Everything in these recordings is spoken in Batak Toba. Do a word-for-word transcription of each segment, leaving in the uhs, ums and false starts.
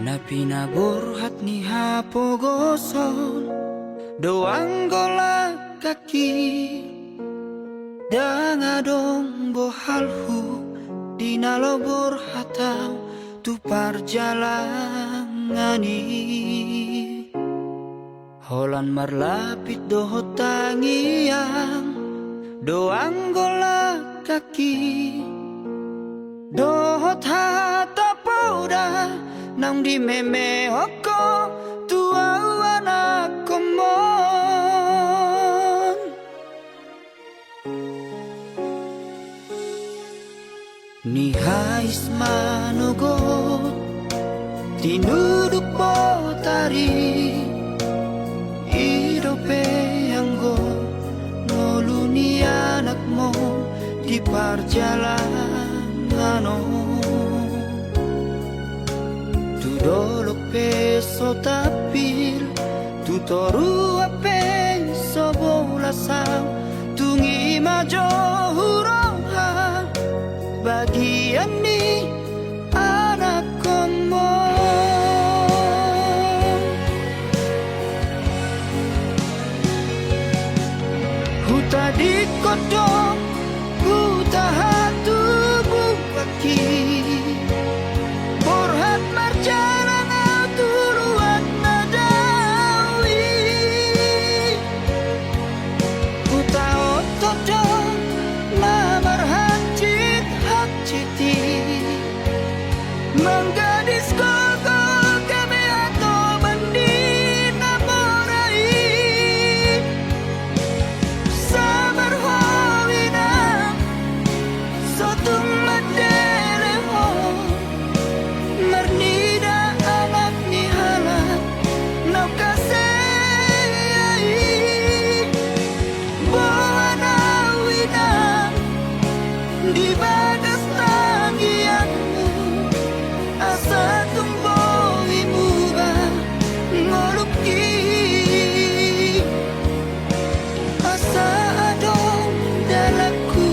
Na pinaborhat ni hapogoson do anggo langkangki. Ndang adong bohalhu di na loborhat au tu parjalangan i. Holan marlapit dohot tangiang do anggo langkangki. Dohot hata poda naung dimemehon ho tu au anakkonmon. Nihais manogot tinuduk botari, i dope anggo ngolu ni anakmu di parjalanan on. Tu dolok pe so tampil, tu toruan pe so bolas au, tung i ma jo huroha bagian ni anakkonmon. Hutadingkon do huta hatubuanki, borhat marjalang au tu luat na dao i. Hutaothon do na marhansit-hansit i, manggadis gogo gabe hatoban di na mora i. Sabar ho inang, so tung mandele ho, marnida anak ni halak na hukasea i. Boan au inang di bagas tangiangmu, asa tung boi muba ngolungki. Asa adong dalanku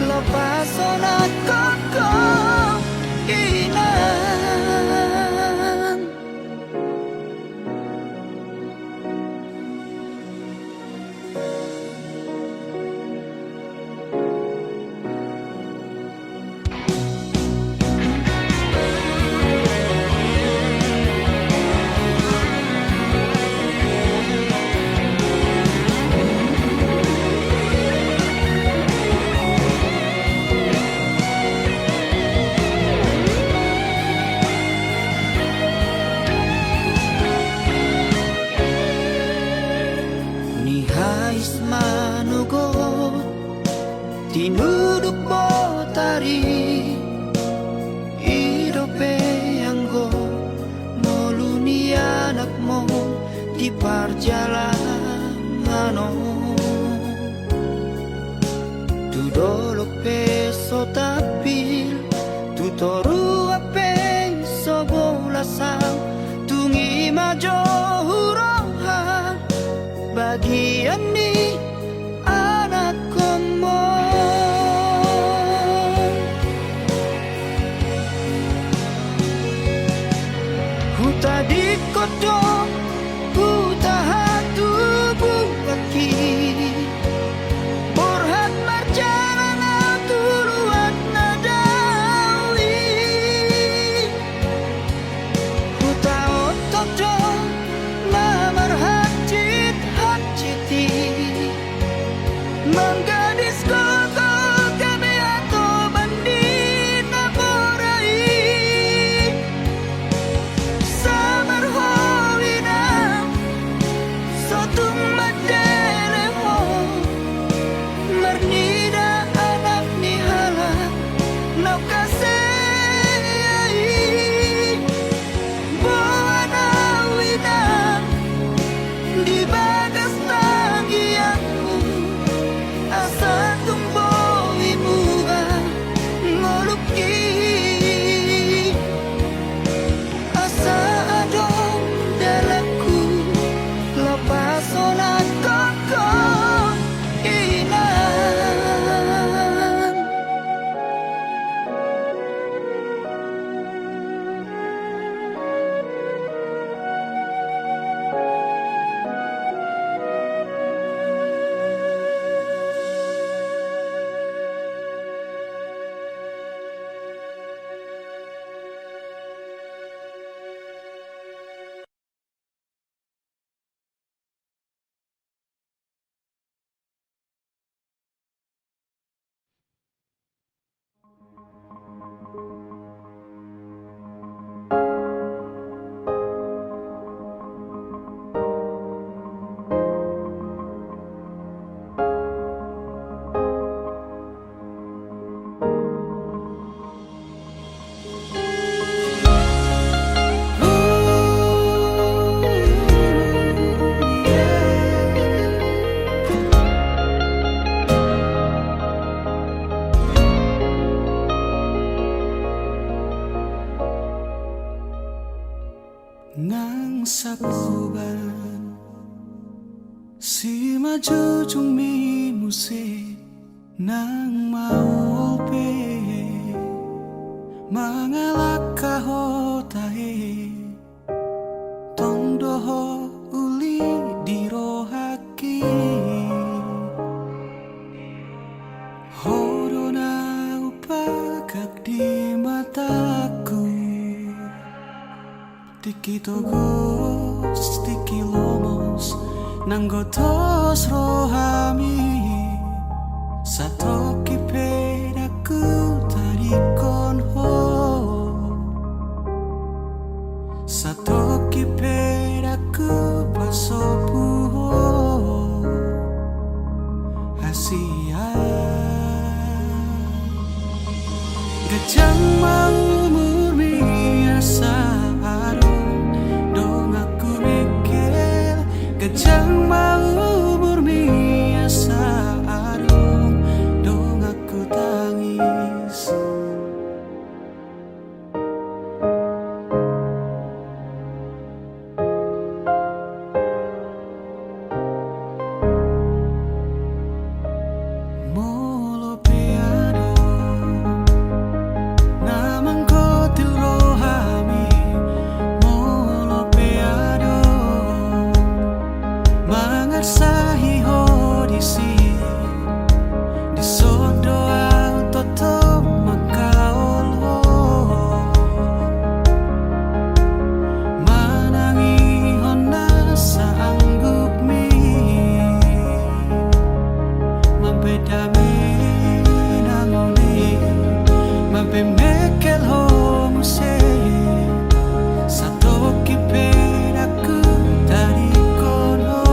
laho pasonanghon ho inang. Nihais manogot tinuduk botari, i dope anggo ngolu ni anakmu di parjalanan on. Tu dolok pe so tampil, tu toruan pe so bolas au, tung i ma jo huroha bagian ni anakkonmon. Hutadingkon do huta hatubuanki, borhat marjalang au tu luat na dao i. Hutaothon do na marhansit-hansit i, manggadis gogo gabe hatoban di na mora i. Sabar ho inang, so tung mandele ho, marnida anak ni halak na hukasea i. Boan au inang di bagas tangiangmu, asa tung uban. Simanjujungmi muse nang maol pe, mangalangka ho tahe, tong do ho uli di rohangki. Ho do na hupangkak di matangku. Tingki togos, tingki lomos, nanggo tos rohami, satongkin pe ndang hutadingkon ho, satongkin pe ndang hupasobu ho. Hasian. Ganjang ma umurmi asa adong donganku Mengkel. Ganjang ma umurmi asa adong donganku Tangis. Molo pe adong na manggotil rohami, molo pe adong mangarsahi ho disi, dison do ahu tongtong mangkaol ho. Manangihon nasa anggukmi, mambahen dame nang unik, mambahen Mengkel ho muse, satongkin pe ndang hutadingkon ho.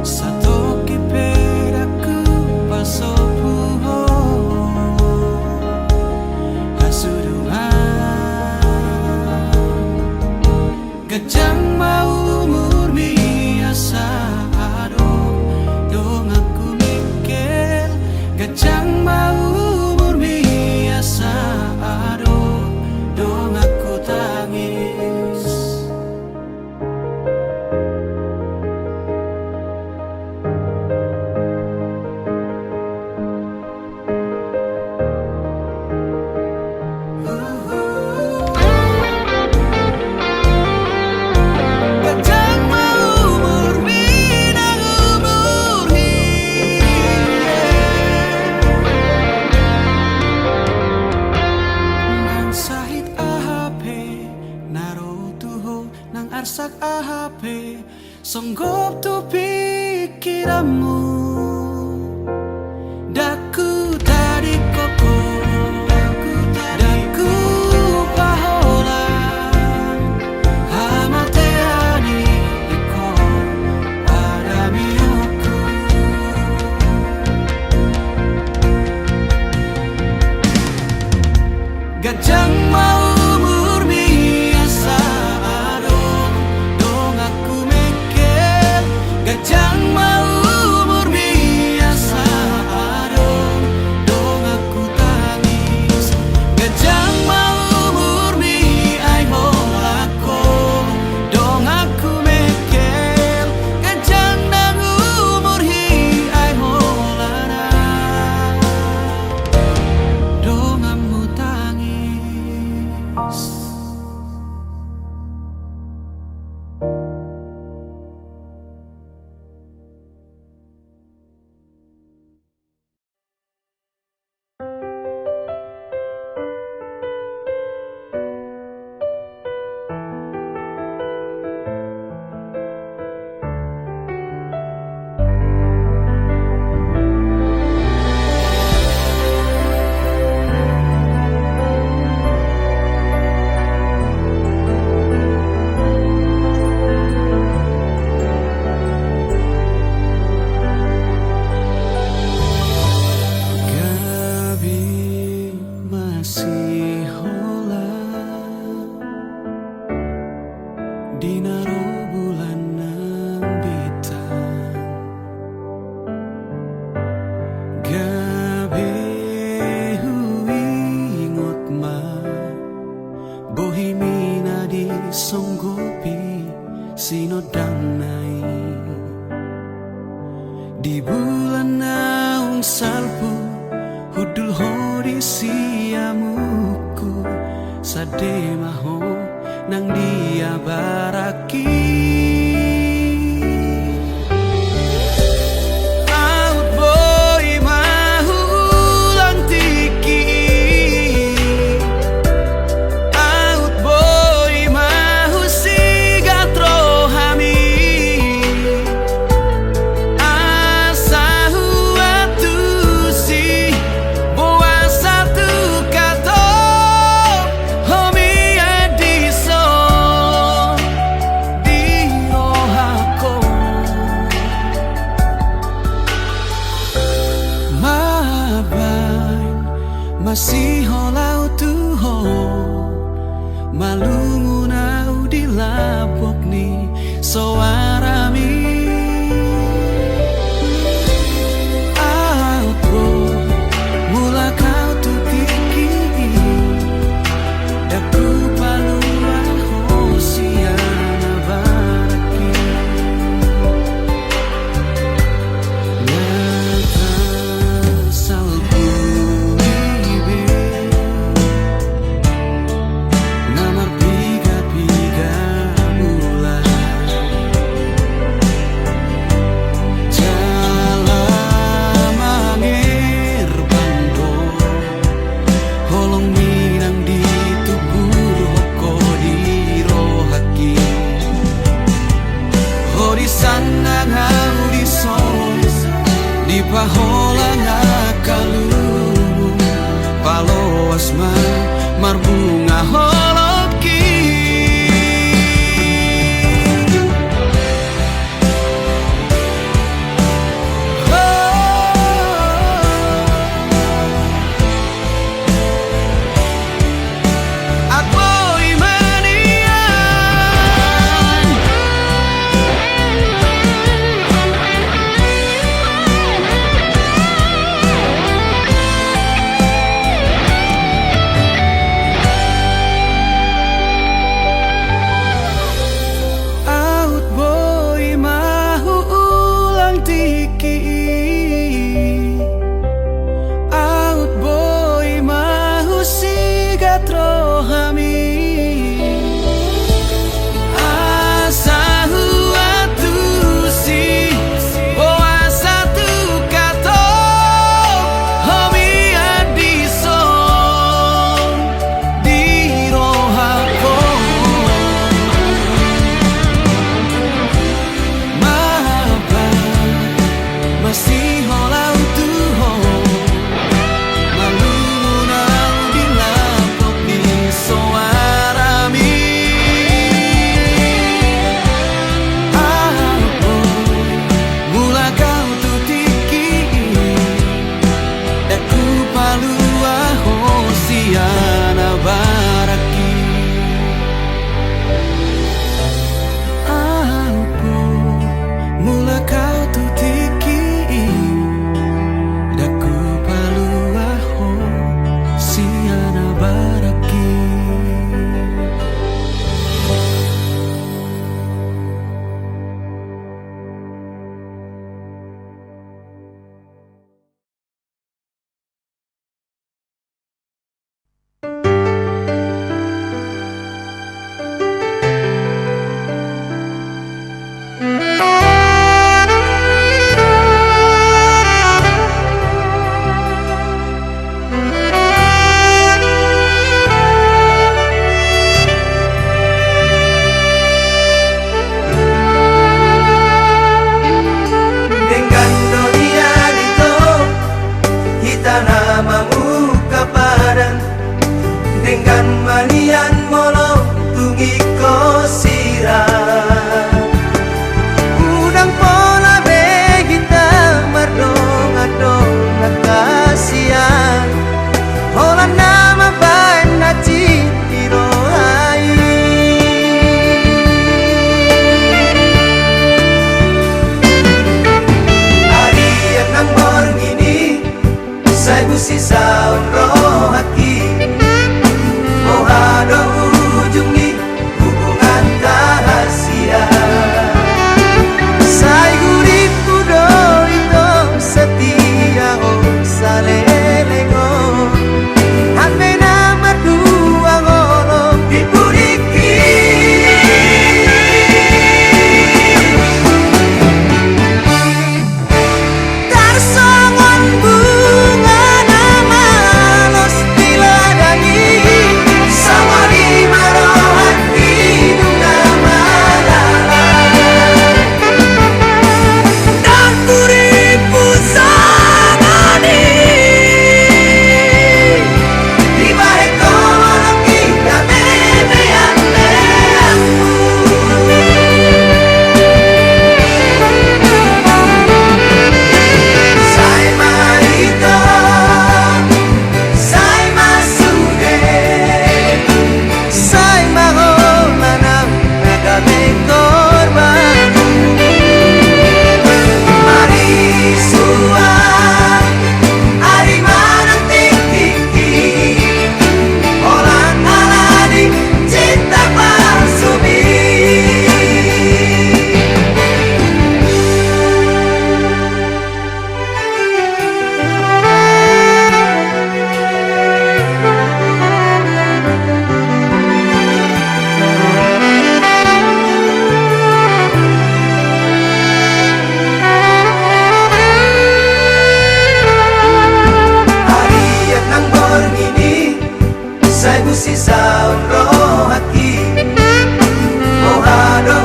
Satongkin pe ndang hupasobu ho. Hasudungan. Ganjang ma umurmi asa adong donganku Mengkel. Ganjang ma umurmi asa adong donganku Tangis. Ganjang ma umurmi nang umur hian. Nang sahit aha pe na ro tu ho, nang arsak aha pe songgop tu pingkiranmu, ndang hutadingkon ho, ndang hupaholang hamatean i, ingkon hadameonku. Ganjang ma umurmi asa adong donganku Mengkel. Ganjang ma umur Di bulan naung salpu, hundul ho di siamunku, sande ma ho nang di abarangki. Aut boi ma huulang tingki i, aut boi ma husigat rohami, asa huantusi boasa tu kato ho mian dison di rohangku. Mabaen ma siholau tu ho, malungun au di lambok ni soarami. Aut boi mulak au tu tingki i, ndang hupalua ho sian abarangki. Na tasalpu i be na marpiga-piga bulan, jala mangerbang do holong ni naung dituburhon ho di rohangki. Ho disangap au dison, dipaholang angka lumu, paloas ma marbunga holongki. Saur rohangki, boha do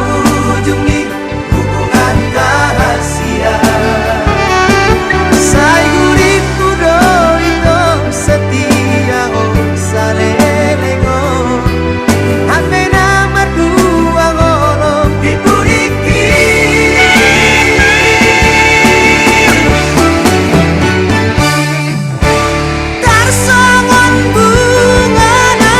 ujung ni hubungan rahasia. Sai guritmu do ito setia, o saleleng on. Hape na marduang holong di pudingki. Tarsongon bunga na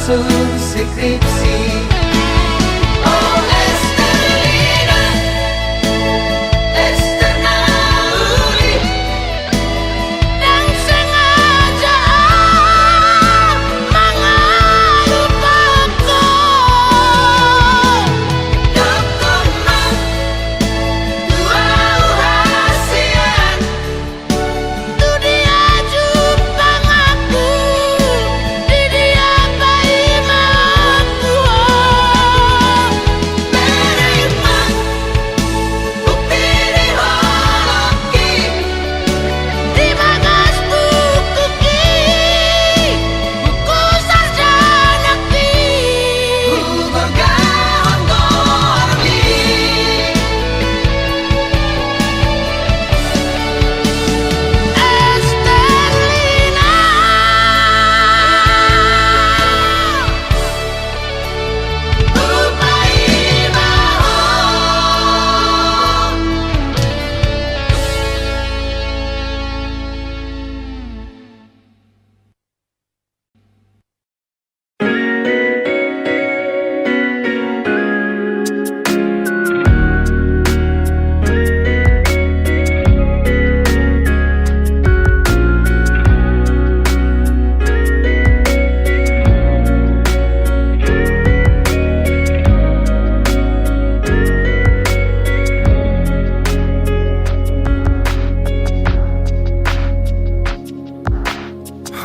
Sun skripsi. Oh, Esterlina, Esterna uli. Dang sengaja mangalupakkon. Dokon ma tu au hasian. Tu dia jumpang aku, di dia paima aku. Bereng ma bukti di holongki, di bagas bukuki. Buku sarjanaki. Hugorgahon gorongki. Esterlina. Hupaima ho.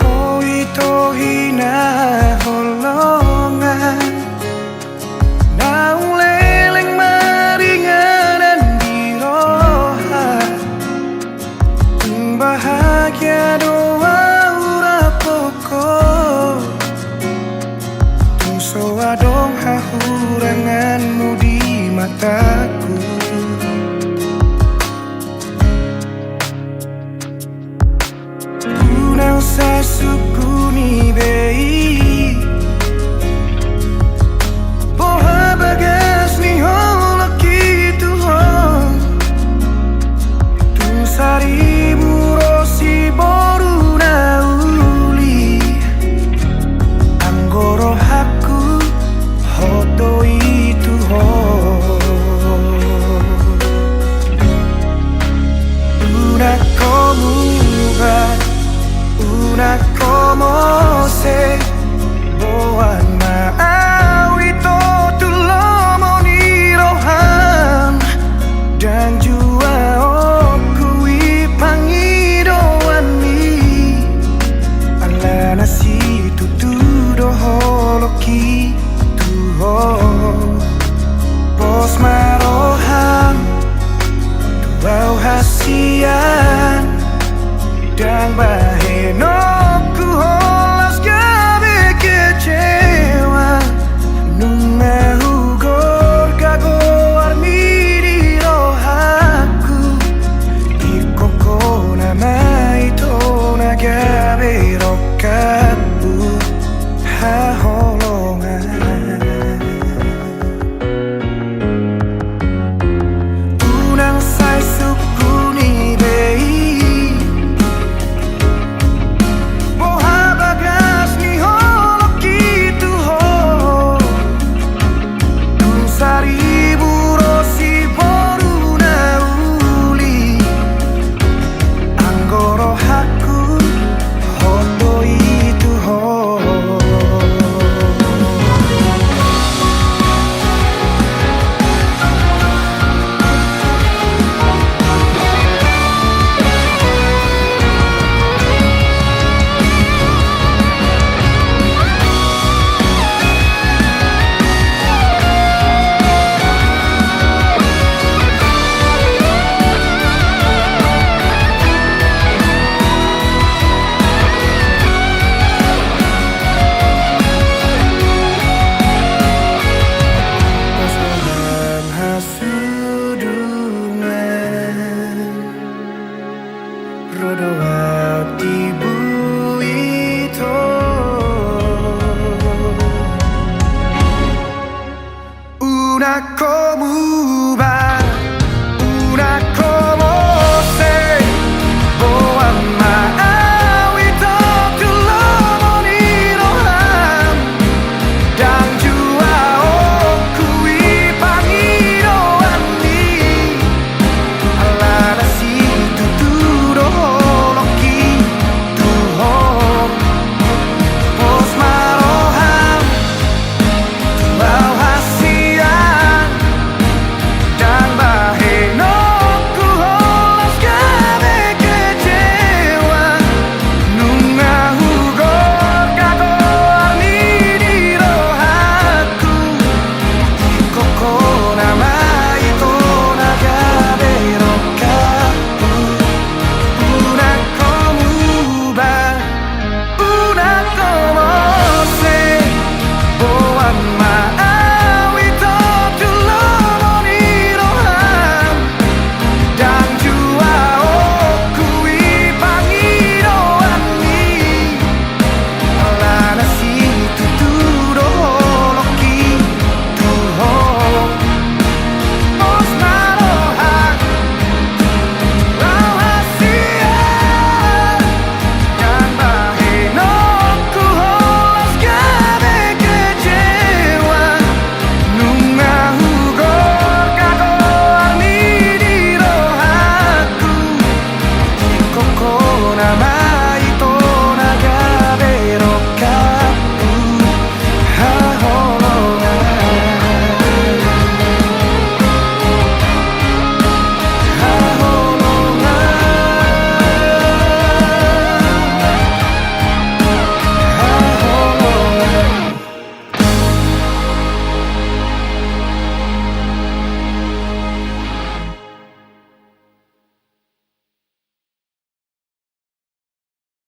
Ho ito hinaholongan, naung leleng maringanan di roha. Tung bahagia do au rap ho, tung so adong hahuranganmu di mataku. Unang sasungkun i be i, boha bagas ni holongki tu ho. Tung saribu ro siboru na uli, anggo rohangku hot do i tu ho. Unang ho muba, unang ho mose, boan ma au ito tu lomo ni roham. Ndang jua okkon i pangidoanmi, alana situtu do holongki tu ho. Pos ma roham tu au hasian, ndang bahen